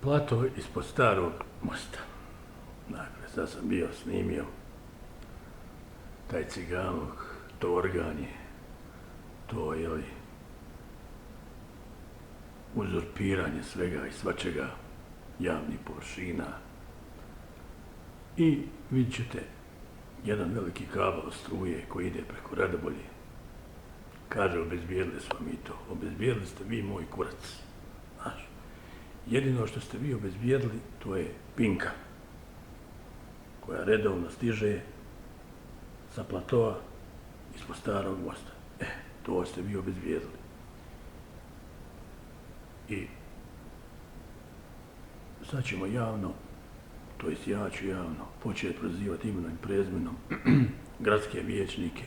plato ispod starog mosta. Dakle, sad sam bio snimio taj ciganluk, to organje, to uzurpiranje svega i svačega, javnih površina. I vidjet ćete jedan veliki kabel struje koji ide preko Radobolje. Kaže, obezbijedili smo mi to. Obezbijedili ste vi moj kurac. Znaš, jedino što ste vi obezbijedili, to je pinka koja redovno stiže sa platoa ispod starog mosta. To ste vi obezbijedili. I sad ćemo javno, to jest ja ću javno početi prozivati imenom i prezimenom gradske vijećnike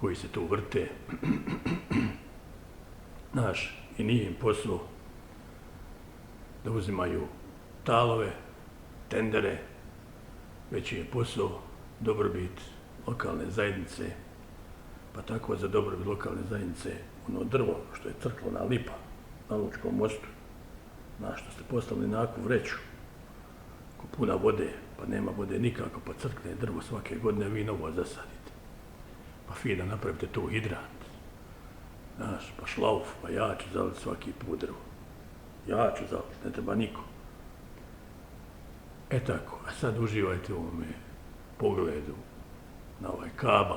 koji se tu vrte. Znaš, i nije im posao da uzimaju talove, tendere, već je posao dobrobit lokalne zajednice, pa tako za dobrobit lokalne zajednice ono drvo što je crkla lipa na Lučkom mostu, znaš, što ste postavili na akvu vreću, ko puna vode, pa nema vode nikako, pa crkne drvo svake godine, vi novo zasadite. Pa fina napravite tu hidrant, znaš, pa šlauf, pa ja ću zaliti svaki put drvo. Ja ću zaliti, ne treba niko. Tako, a sad uživajte u ovome pogledu na ovaj kabel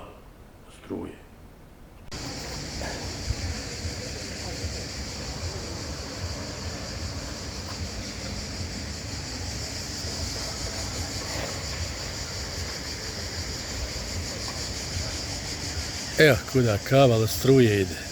struje. Evo kuda kabel struje ide.